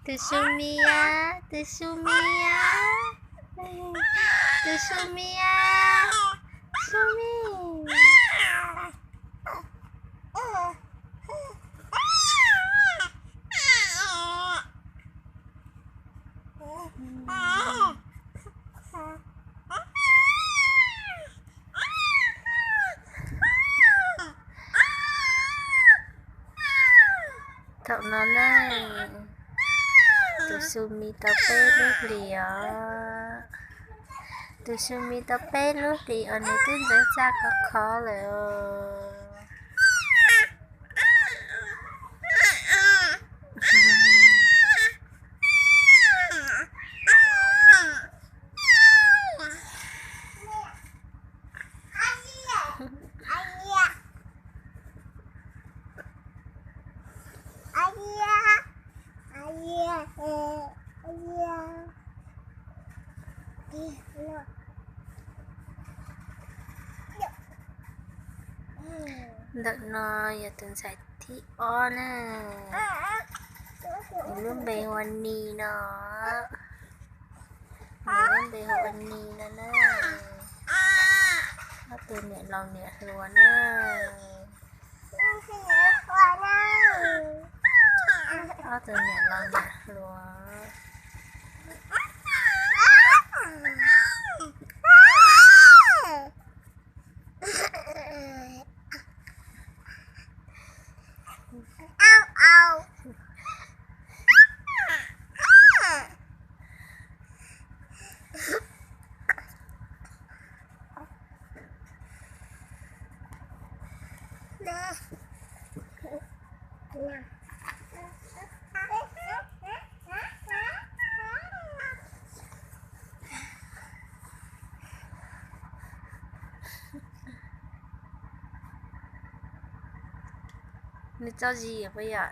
Tus Sumi a, tus Sumi a, tus Sumi a, Sumi. Thaum no na, tus Sumi tau peb lub hlis os. Tus Sumi tau peb lub hlis uas nws twb ntxeev txaj khov khov lawm. Ntawm no yog tus ntxhais thib ob na. Nws lub npe hu ua Nis no. Nws lub npe hu ua Nis no na. Ob tug niam laus niam hluas na. Ob tug niam laus niam hluas. Nws tso zis puas yog?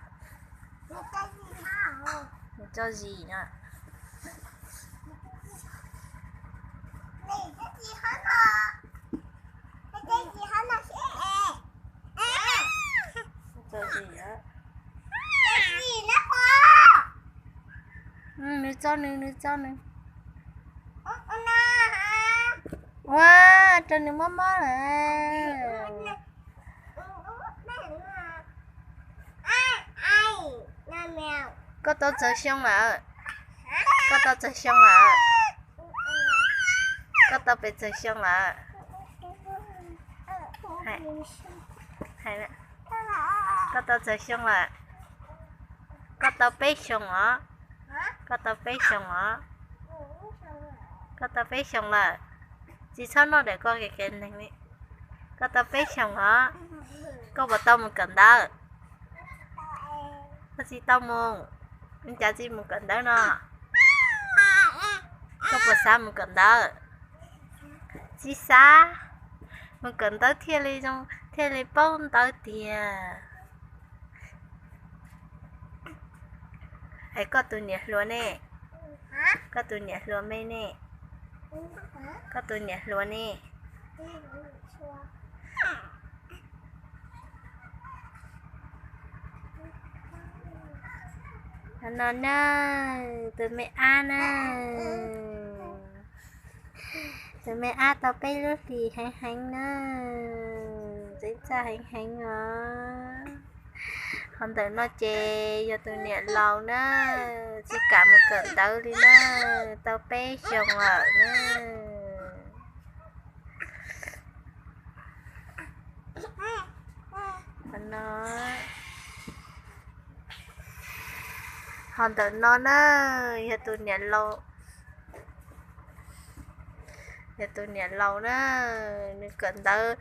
Nws tso zis no. Nws tso nws, nws tso nws. Ua rau nws mob mob lawm. Koj tau txog xyoo lawm? Koj tau txog xyoo lawm? Koj tau pes txog xyoo lawm? Koj tau txog xyoo lawm? Koj tau peb xyoos os. Koj tau peb xyoos os. Koj tau peb xyoos lawm. Tsis txhob noj daim koj kev kev neeg li. Koj tau peb xyoos os. Koj puas tau mus kawm ntawv? Koj tsis tau mus. Ua cas tsis mus kawm ntawv no? Koj puas xav mus kawm ntawv? Tsis xav. Mus kawm ntawv thiaj li zoo, thiaj li paub ntawv tiag. Es koj tus niam hluas ne? Koj tus niam hluas me ne? Koj tus niam hluas ne? No na, tus me ab na. Tus me ab tau peb lub hlis heev heev na, ntxeev txaj heev heev os. Qhov ntawm no ces yog tus niam laus na, tsis kam mus kawm ntawv li na, tau peb xyoos lawm na. Qhov no Ntawm no na, yog tus niam laus, yog tus niam laus na, nws kawm ntawv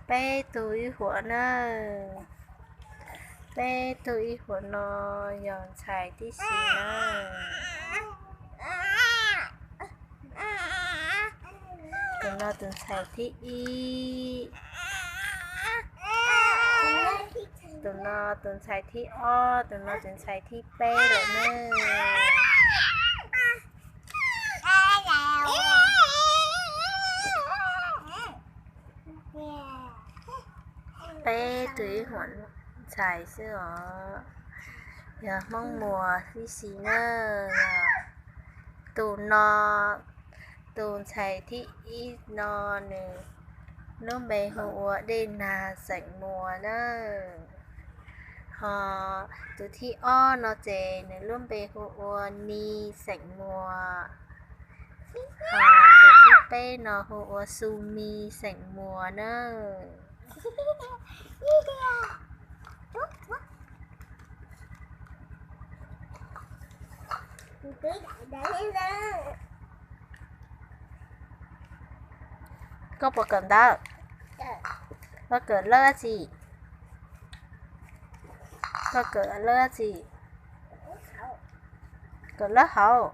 peb tug ib huam na, peb tug ib huam no yog ntxhais tib si na. Tus no tus ntxhais thib ib, tus no tus ntxhais thib ob, tus no tus ntxhais thib peb lawm na. Peb tug ib huam ntxhais xwb os, yog Hmoob Muas tib si na. Tus no, tus ntxhais thib ib no nws lub npe hu ua Dej Nag xeem Muas na. Ho tus thib ob no ces nws lub npe hu ua Ni xeem Muas. Ho tus thib peb no hu ua Xu Mi xeem Muas na. Koj puas kawm ntawv? Koj kawm lab tsi? Koj kawm lab tsi? Kawm lab hauv.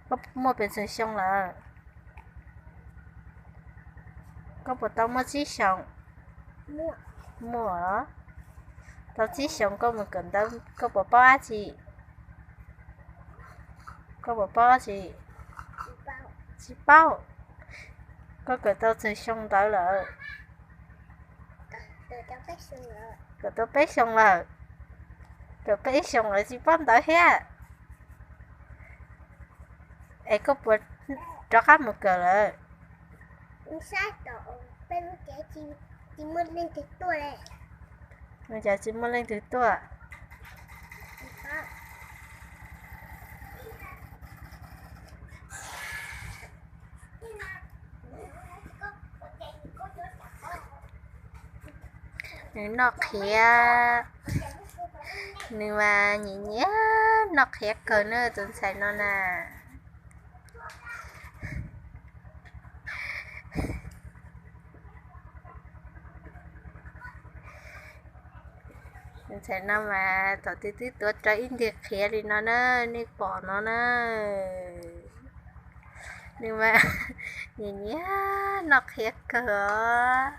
Koj muaj pes tsawg xyoo lawm? Koj puas tau muaj tsib xyoos? Muaj. Tau tsib xyoos koj mus kawm ntawv koj puas paub dab tsi? Koj puas paub dab tsi? Tsis paub. Koj kawm tau tsawg xyoo ntawv lawm? Kawm tau peb xyoos lawm. Kawm peb xyoos lawm tsis paub ntawv thiab. Es koj puas rov qab mus kawm lawm? Cas tsis muaj leej twg tuaj? Nws noj qhiav, nws mas nyiam nyiam noj qhiav kawg na tus ntxhais no na. Tus ntxhais no mas thaum twg twb tuav rawv ib ntig qhiav li no na, nej pom no na. Nws mas nyiam nyiam noj qhiav kawg os.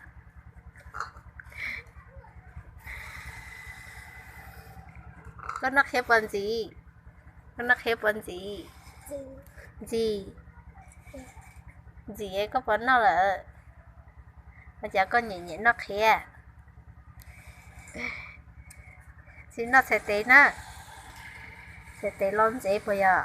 Koj noj qhiav puas ntxim? Koj noj qhiav puas ntxim? Ntxim. Ntxim es koj puas noj lawm? Ua cas koj nyiam nyiam noj qhiav? Tsis noj txhais tes na. Txhais tes los ntxev puas yog?